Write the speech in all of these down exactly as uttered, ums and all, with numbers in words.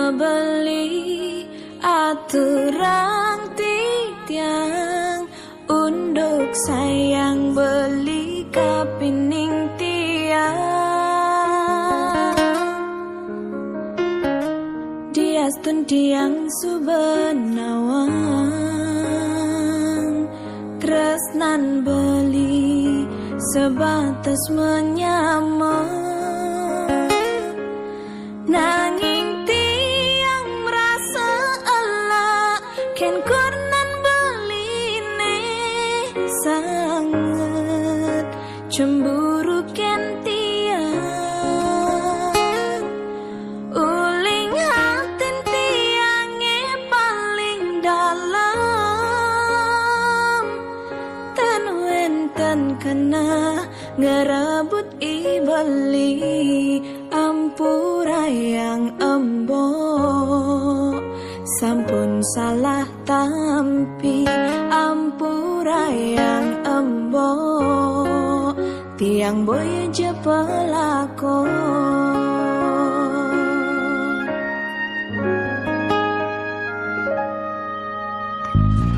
Beli aturang titiang, unduk sayang beli kapining tiang. Diastun tiang suba nawang, tresnan beli sebatas menyama. Nanging tiang merasa elak, ken kurnan beline sanget cemburu ken tiang. Uling hatin tiange paling dalam, ten wenten kena ngerebut i beli. Ampurayang embok, sampun salah tampi. Ampurayang embok, tiang boya ja pelako.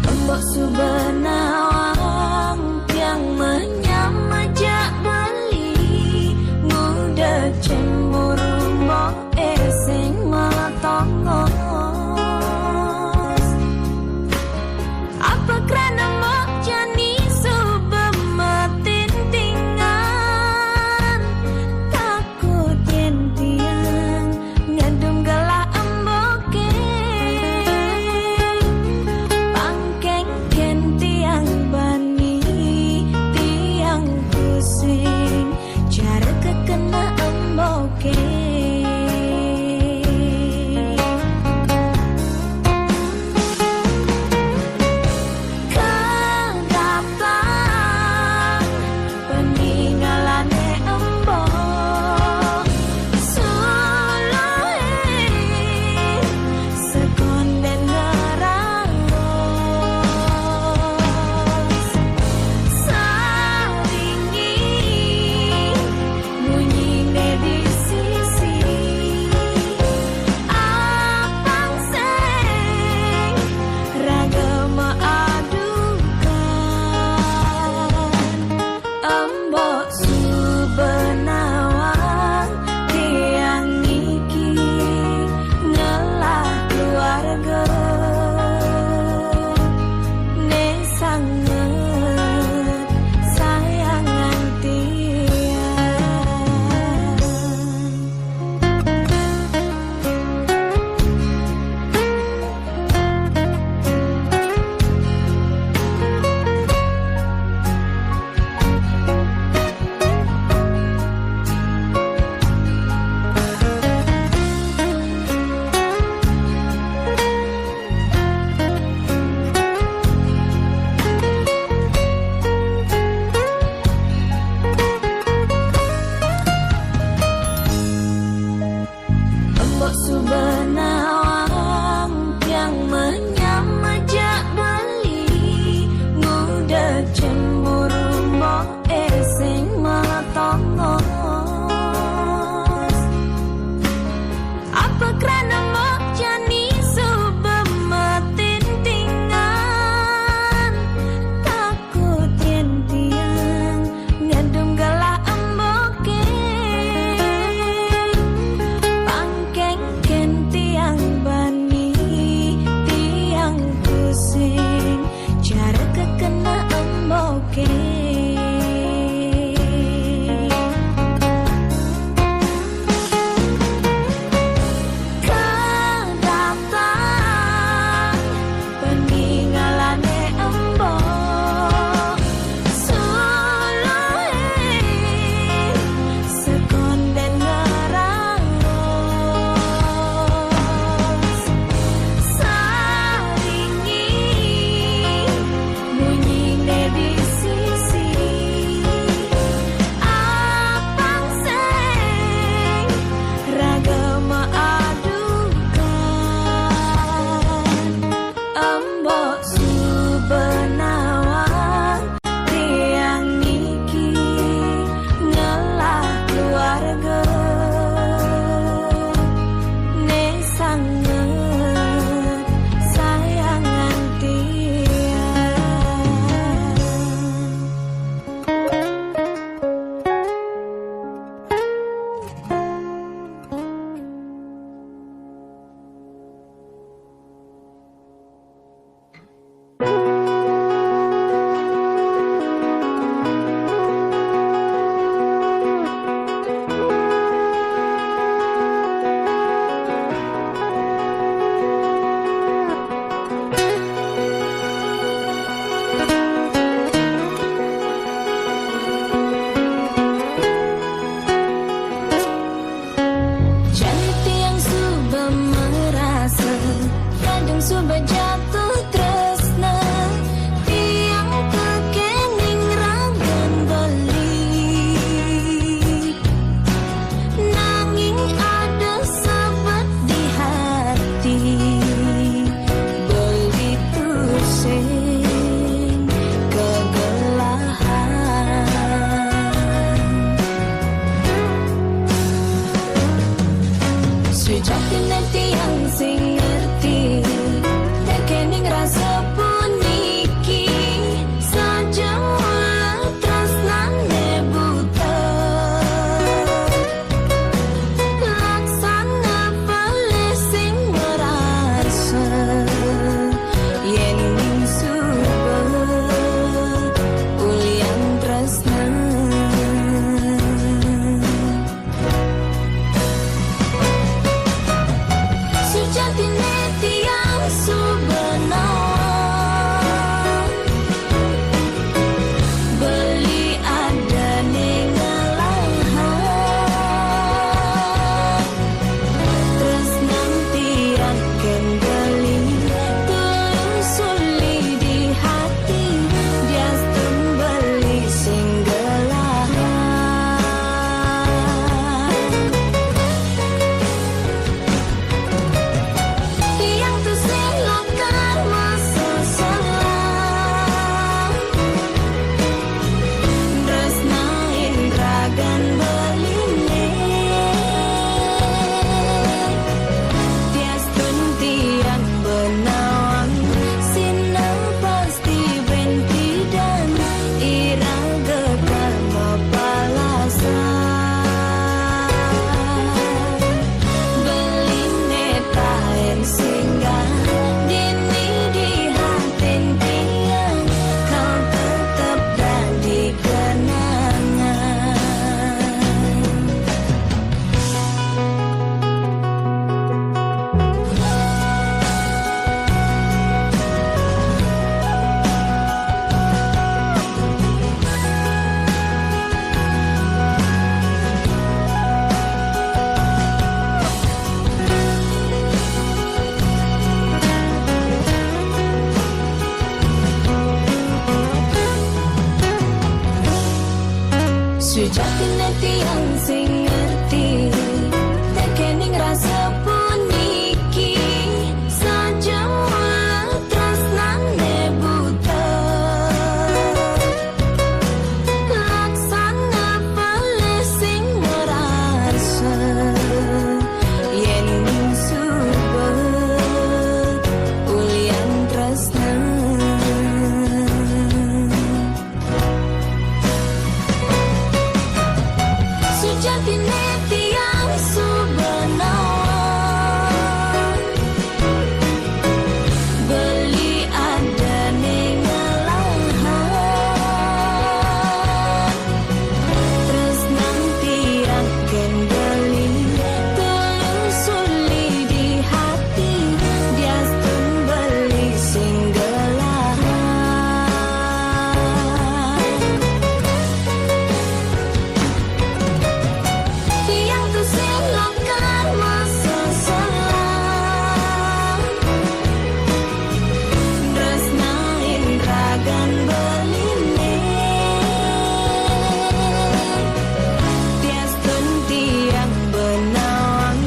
Embok suba nawang, tiang menyama jak beli, nguda cemburu mbok eseng malah tongos. Apa krana mbok jani suba matintingan, takut ye Jatine tiang sing ngerti tekening rasa puniki, sajemuh tresnane buta. Laksana pelih sing ngrasa yen ning suba ulian tresna. Sujatine tiang subenawa beli adane ngelahan. Tresnang tiang ken beli tulus uli di hati, diastun beli sing gelahan. Tiang tusing lakar maseselan, tresnain ragan beline. Diastun tiang benawang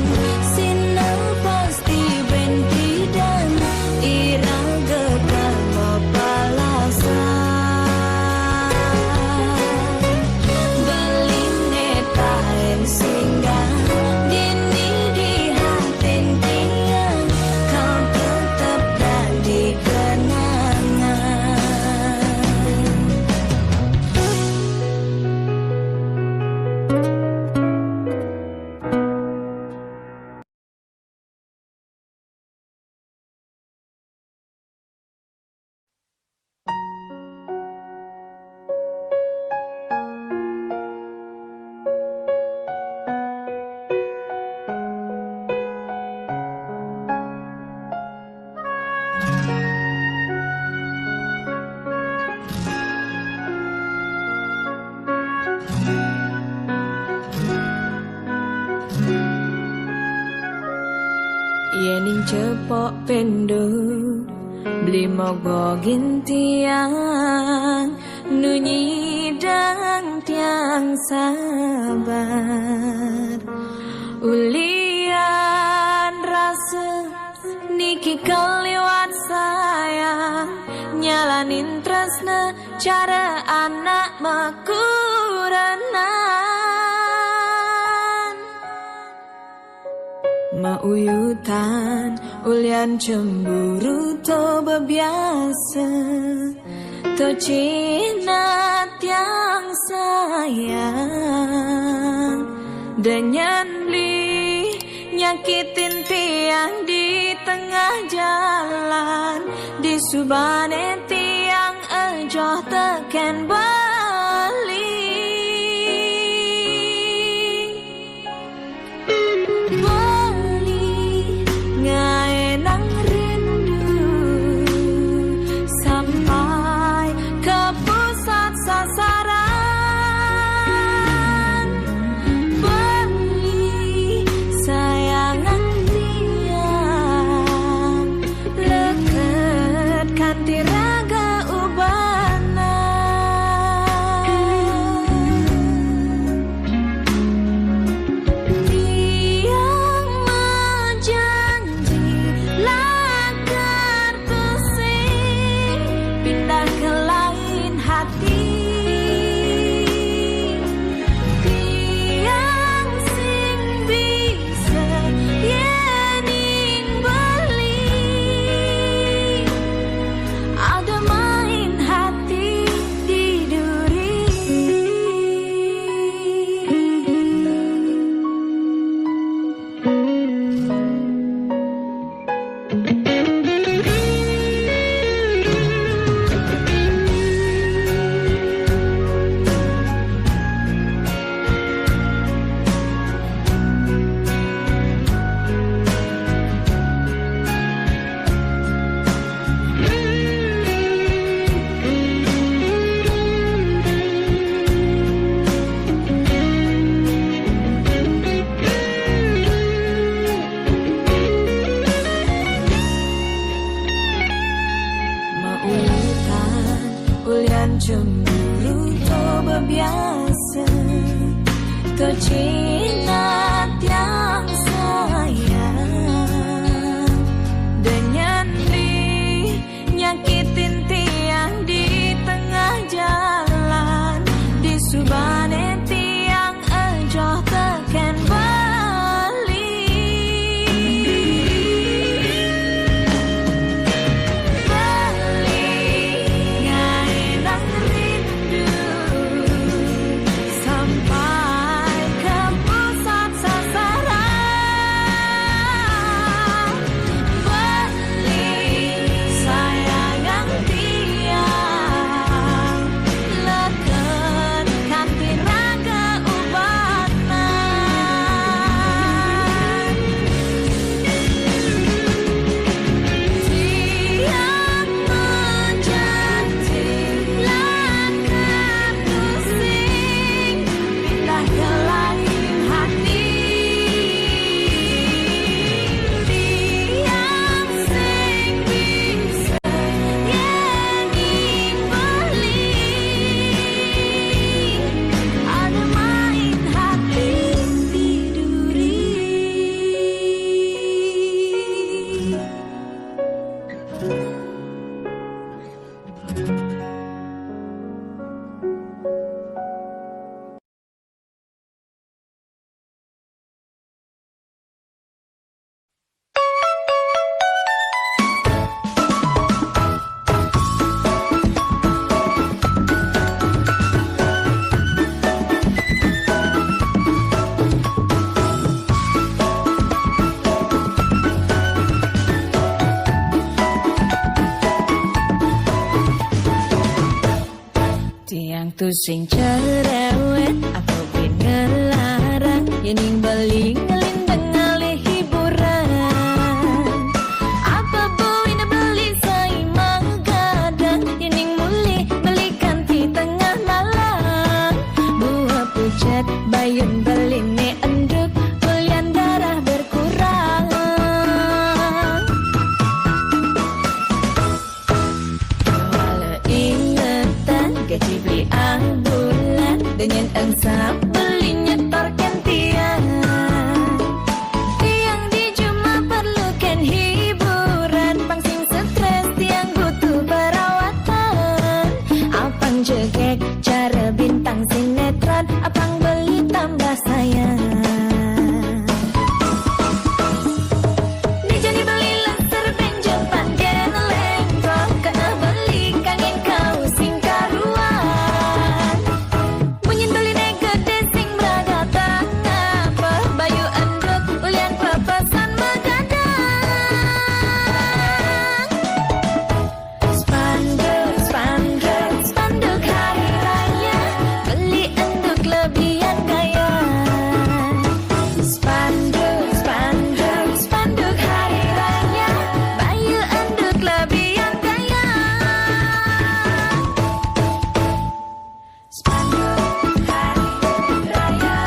sinau pasti ben pidan iraga ka pepalasan. Beline taen singgah dini di hatin tiang, kau tetep dadi kenangan. Yening cepok pendo, beli mogogin tiang, nu nyidang tiang sabar. Ulian rasa niki kaliwat sayang, nyalanin tresna cara anak makurenan. Mauyutan ulian cemburu to bebiasa, to cina tiang sayang. Denyan beli nyakitin tiang di tengah jalan, di subane tiang ejoh teken beli. Beli ngae nang rindu sampai ke pusat sasaran. Beli sayangan tiang leket kanti raga ubana. Tiang majanji lakar tusing pindah ke lain hati. Tiang sing bisa yening beli ada main hati di duri. Mauyutan ulian cemburu to bebiasa, Tuh cingat yang sayang, denyen di nyakitin tiang di tengah jalan, di subane tiang ejoh teken beli. Beli ngae nang rindu sampai ke pusat sasaran. Beli sayangan tiang, leken kanti raga ubanan. Tiang menjanji lakat tusing pindah ke lain hati. Tiang sing bisa ngingin beli, ada main hati di duri. Tiang tusing cerewet, apa bin ngelarang, yening beli ngelindeng ngalih hiburan. Apa buin beli sai magadang, yening mulih beli kanti tengah malam. Buah pucet bayun beli ne enduk, ulian darah berkurang. Kewala ingetan gaji beli abulan, denyen engsap beli nyetor ken tiang. Tiang di juma perlukan hiburan, pang sing stres tiang butuh perawatan. Apang jegek cara bintang sinetron, apang beli tambah sayang. Ni jani beli leser benjol panggen lengkong, kena beli kangin kau sing karuan. Munyin beli ne gede sing beragatan, apa bayu endut ulian pepesan magadang. Spanduk, spanduk, spanduk hari raya, beli enduk lebihan gaya. Spanduk, spanduk, spanduk hari raya, bayu enduk lebihan gaya. Spanduk hari raya.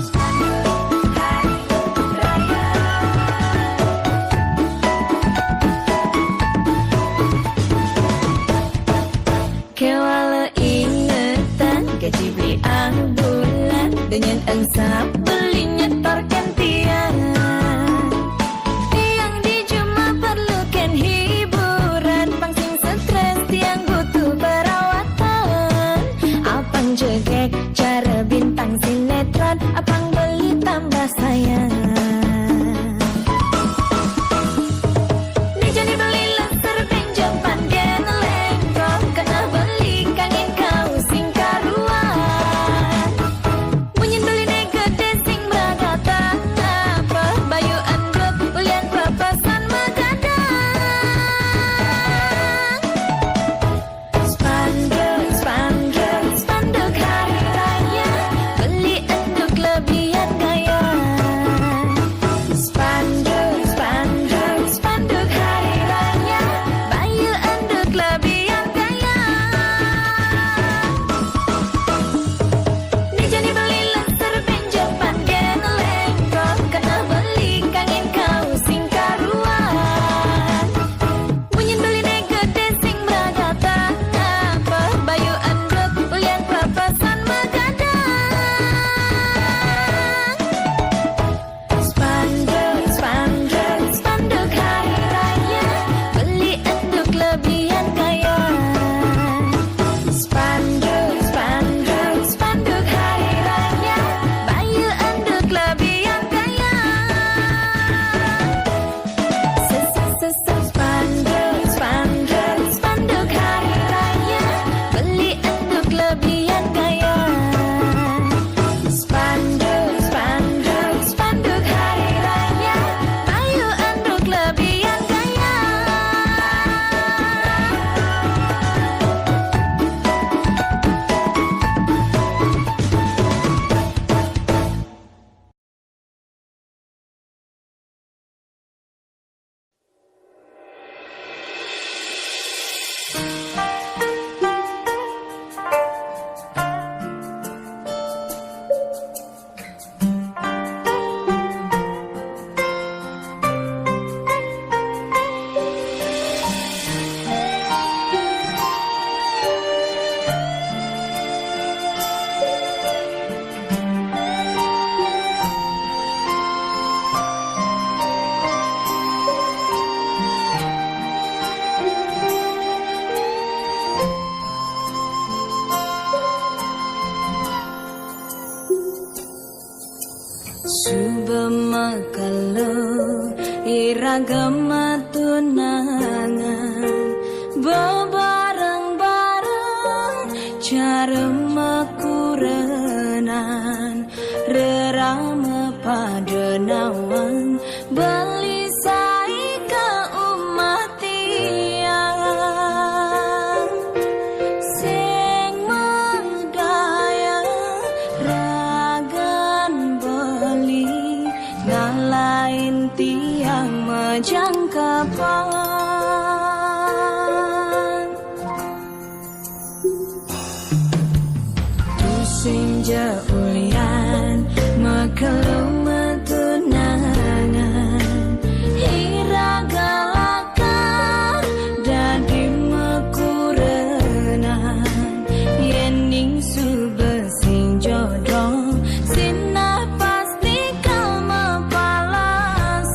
Spanduk hari raya. Kewala ingetan gaji beli abulan, denyen engsap beli nyetor ken tiang. Tiang di juma perlukan hiburan, pang sing stres tiang butuh perawatan. Apang jegek cara bintang sinetron, apang beli tambah sayang. Ni jani beli leser benjol panggen lengkong, kena beli kangin kau sing karuan. Munyin beli ne gede Suba makelo iraga matunangan, bebareng-bareng cara makurenan, rerama pada nawang beli sai ka umat tiang. Sing madaya ragan beli, ngalain tiang majangkapan. Tusing ja ulian makelo matunangan, iraga lakar dadi makurenan. Yen ning suba sing jodoh, sinah pasti ka mapalasan.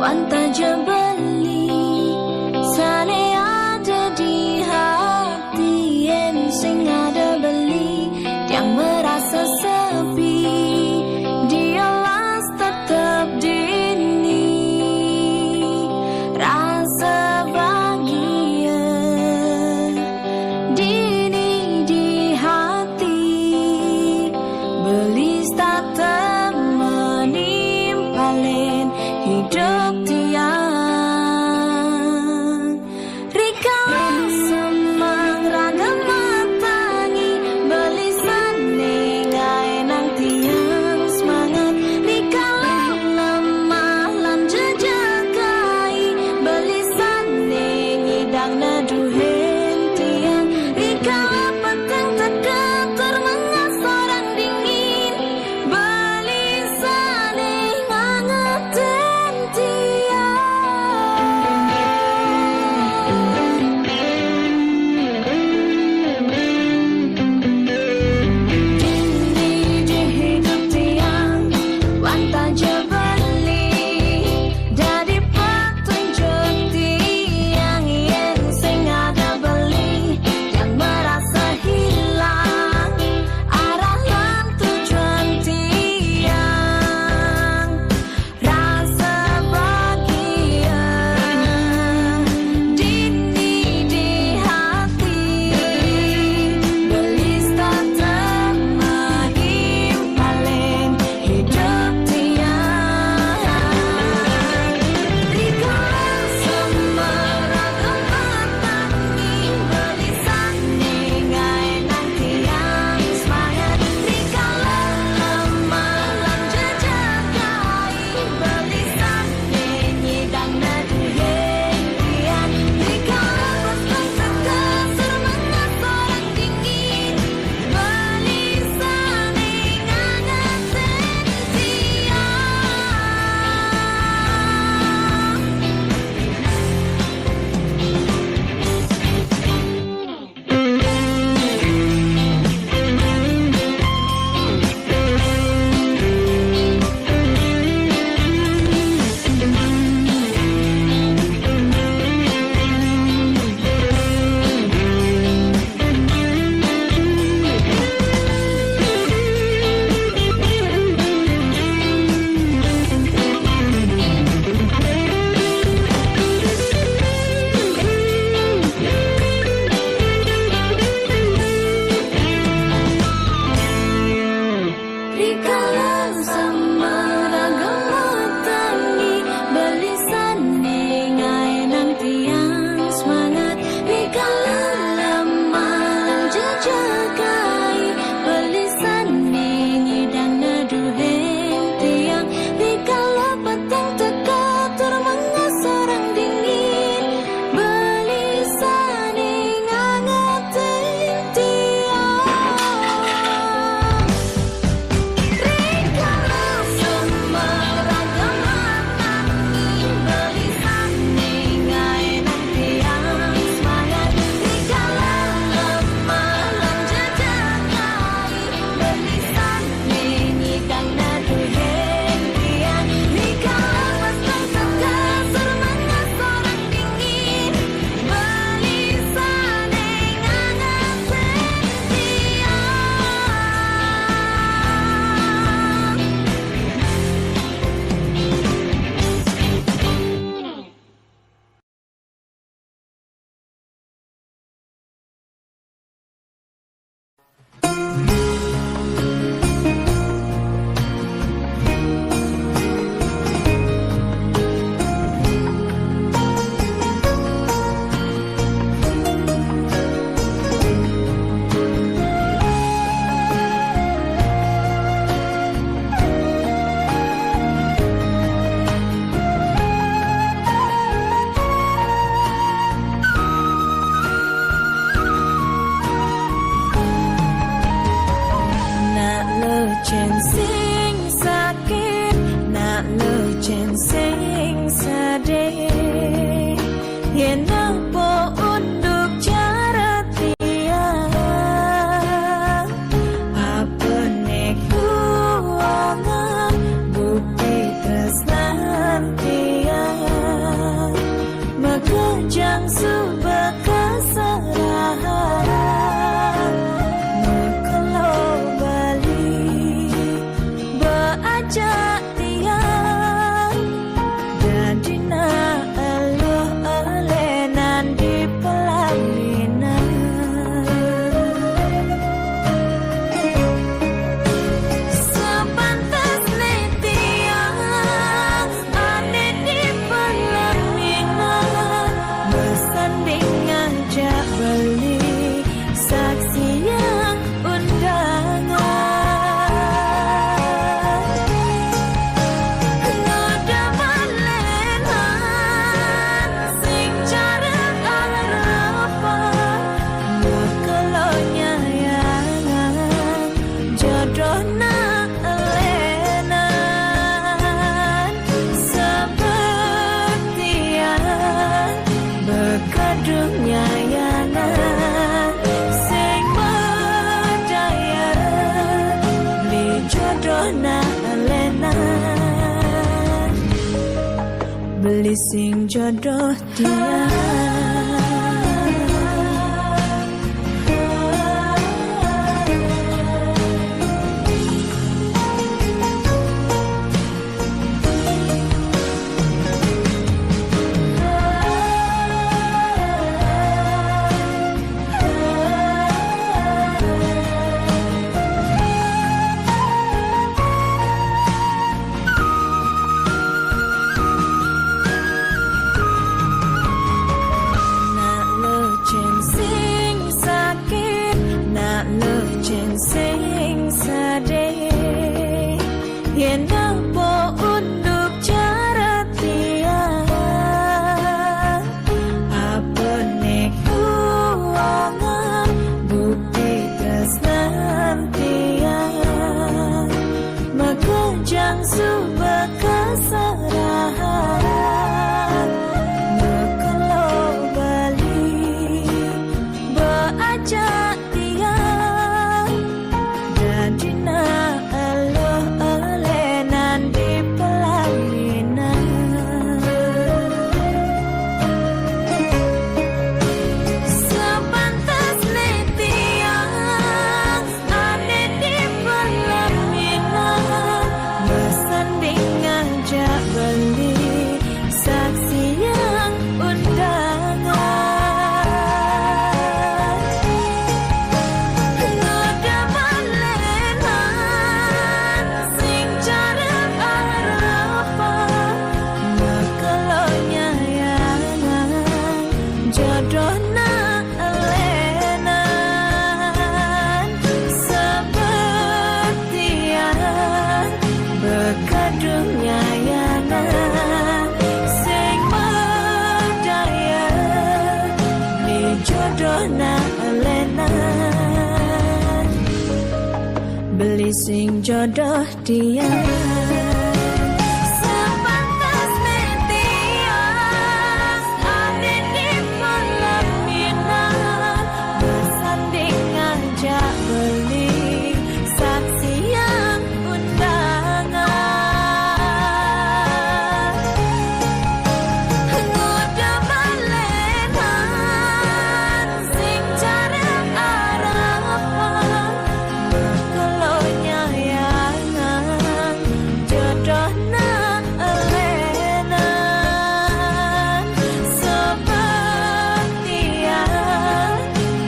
Pantaja beli, sane ada di hati, yen sing ada beli, yang merasa sepi, dialas tetap dini, rasa bahagia dini di hati, belis tak temani palen hidup tiang. Rika semang raga matangi, belisane ngae nang tiang semangat. Rika lemah lan jejagai, belisane nyidang neduhen tiang. Rika peteng teka tur mengas orang dingin, belisane ngangetin tiang. Dini di hidup tiang, wanta je beli, dadi petunjuk tiang, yen sing ada beli, yang merasa hilang arah lan tujuan tiang. Rasa bahagia dini di hati, belis tak temani palen hidup tiang. Rika semang raga matangi, belisane ngae nang tiang semangat. Rika lemah lan jejagai, belisane nyidang neduhen tiang. Rika lepas tang teka sur mengas orang dingin, belisane ngangetin tiang. Rikala semang raga matangi, belisane ngae nang tiang semangat. Rikala lemah lan jejagai, belisane nyidang neduhen tiang. Rikala peteng teka tur mengas orang dingin, belisane ngangetin tiang. Rikala Cak tiang dadi na eluh elenan di pelaminan. Sepantasne tiang ane di pelaminan, besanding ngajak beli saksi yang undangan. Ngoda malenan sing cara arapan, mekelo nyayangan jodoh na elenan. Sepertian bekadung nyayangan sing madaya, beli jodoh na elenan, beli sing jodoh tiang. Nak lecen sing sakit, nak lecen sing sedih. Yen nopo unduk cara tiang, apa ne kuangan bukti tresnan tiang. Maka jang suba kasarahan, mekelo bali beajak tiang dadi na eluh elenan di pelaminan. Sepantasne tiang ane di pelaminan, besanding ngajak beli saksi yang undangan. Ngoda malenan sing cara arapan, mekelo nyayangan jodoh na elenan. Sepertian bekadung nyayangan sing madaya, beli jodoh na elenan, beli sing jodoh tiang. Sepantasne tiang ane di pelaminan, besanding ngajak beli saksi yang undangan. Ngoda malenan sing cara arapan, mekelo nyayangan jodoh na elenan. Sepertian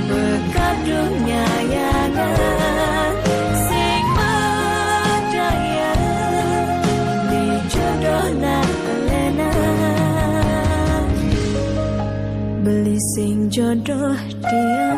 bekadung nyayangan sing madaya, beli jodoh na elenan, beli sing jodoh tiang.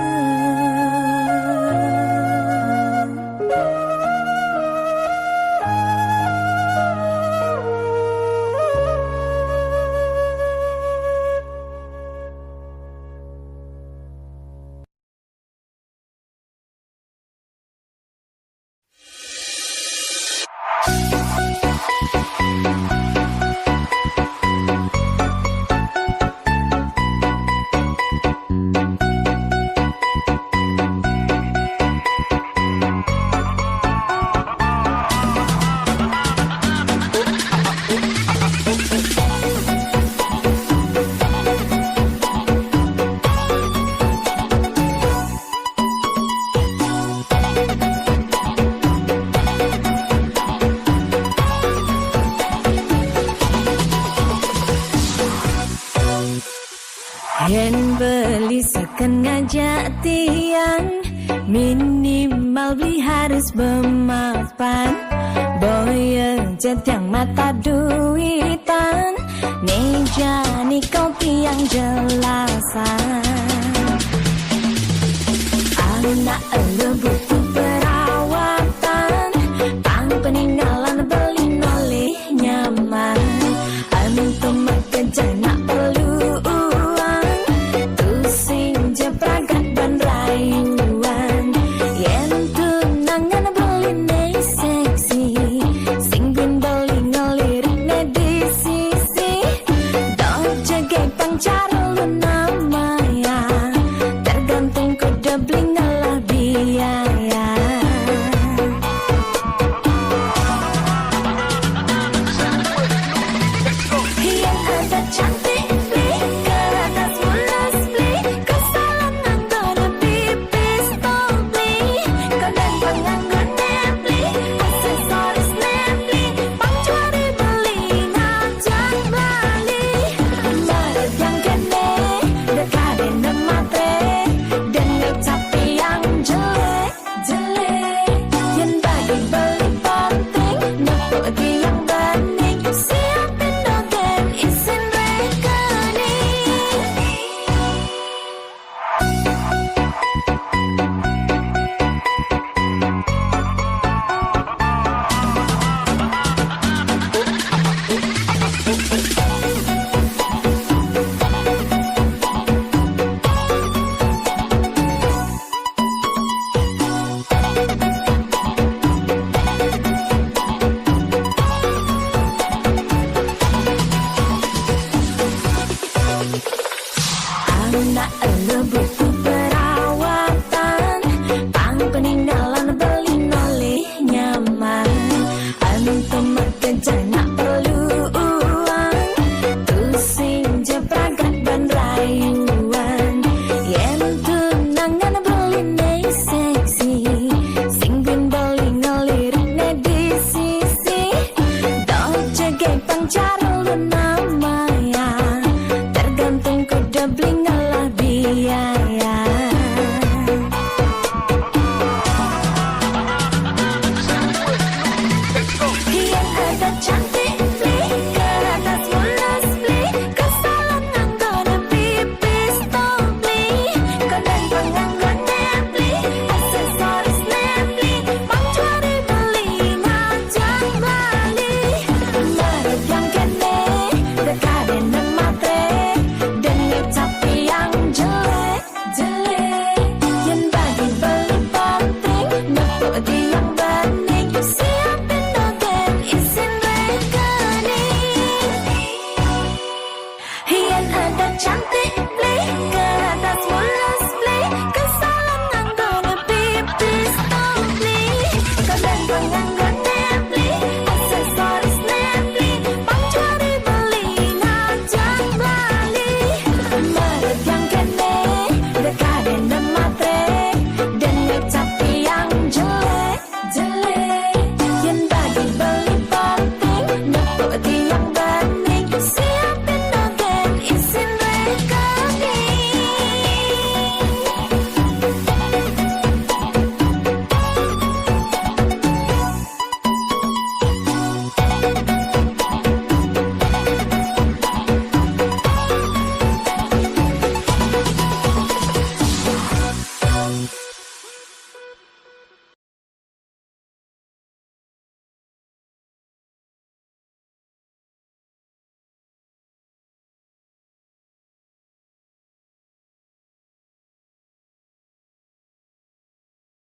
Seken ngajak tiang, minimal beli harus bemapan. Boya jatiang mata duitan, ne jani kau tiang jelasan. Anak elu butuh perawatan, tang peninggalan beli nolih nyaman. Antum makejang nak perlu uang, tusing je pragat ban rayuan. Yen tunangan beli ne seksi, sing bin beli ngelirik ne di sisi. Doh jegei pang cara lu namaya, tergantung kuda beli ngelah biaya. Yang ada cantik beli, keratas mulus beli, kesalahan anggar pipis beli, kondang penganggur ne beli, aksesoris ne beli, pang juari beli ngajak beli. Merek yang kene, dekade ne matre, dengan capi yang jelek. Jelek, yen bagi beli penting, nepuk tiang bening, siapin dogen isin rekening. Anak elu butuh perawatan, pang peninggalan beli nolih nyaman. Antum makejang nak perlu uang, tusing je pragat ban rayuan. Yen tunangan beli ne seksi, sing bin beli ngelirik ne di sisi. Doh jegei pang cara lu namaya, tergantung kuda beli ngelah biaya. Yang ada cantik